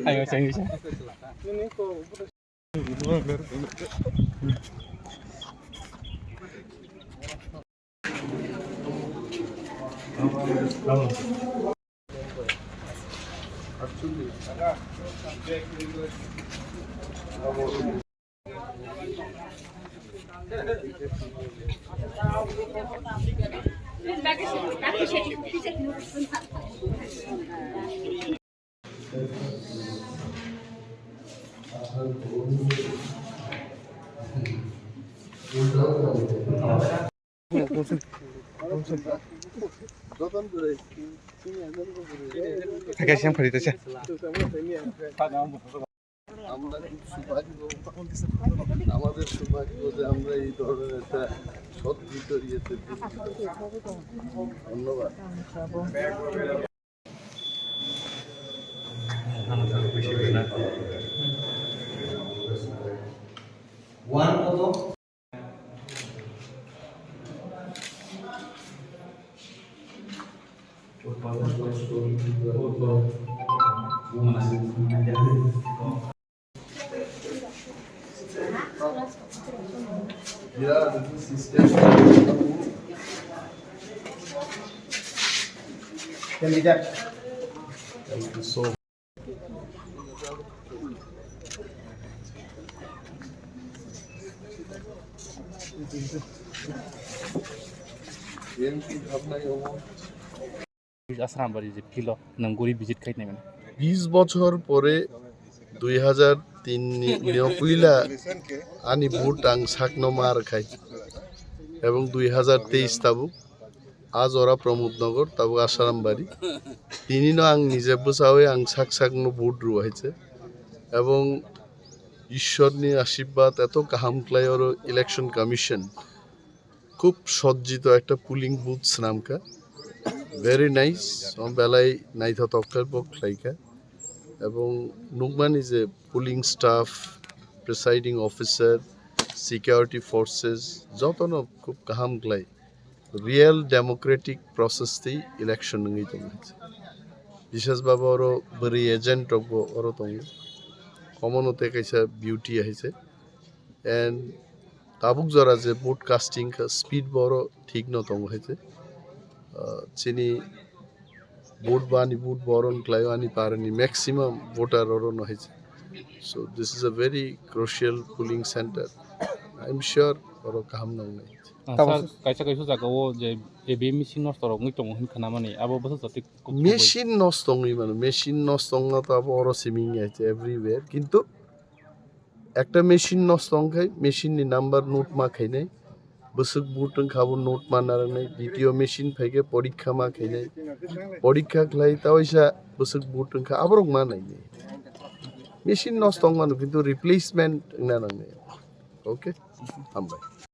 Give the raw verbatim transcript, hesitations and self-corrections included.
Ayo, saya bisa. Thaka siyang phari ta cha. আমরা খুব সৌভাগ্য, আমাদের সৌভাগ্য যে আমরা এই ধরনের একটা সজ্জিত ইয়েতে। ধন্যবাদ। ওয়ান কত? Yeah, this is system. Thank you so much. Asrambari je philo nang guri visit khai nai mane. বিশ বছর পরে দুই হাজার তিন নি-, নিয়পুইলা ani vote ang sakno mar khai. Ebong দুই হাজার তেইশ tabuk, a jora Pramod Nagar, tabuk Asrambari. Tinino ang nije bwchawi ang sak sakno vote rw haise. Ebong Ishwarni ashirbad eto kaham khlai oro Election Commission. Khub sojjito ekta polling booth swnamkha. Very nice. Omo belai naithotok khe bo khlaikha. Ebong nukmani je polling staff, presiding officer, security forces, jotono khub kaham khlai. Real democratic process tei election wngwi tongo. Bishes baba oro bwrwi agent rokbo oro tongo. Omono tei kaisa beauty hai se. And tabuk jora je vote casting kha, speed bo oro thik no tongo hai se. Ah, chini vote ba ani vote bo oro no khlaio, ani parani maximum voter oro no hai se. So this is a very crucial polling center. I am sure oro kaham no wngnai. Ah, sir, kaisa kaisa jaga o je A B M machine nosto rok wngwi tongo hin khana mani, abo bwsa jati kok-, machine nosto wngwi mano, machine nosto wngna to abo oro simi wngya hai se everywhere, kintu ekta machine nosto wngkhai, machine ni number note ma khainai, bwswk vote wngkha abo note ma narwknai, D T O machine phaikhe porikha ma khainai, porikha khlai ta waisa bwswk vote wngkha aborok ma nainai. Machine nosto wngmano kintu replacement wngna nangnai. Okay, hambai.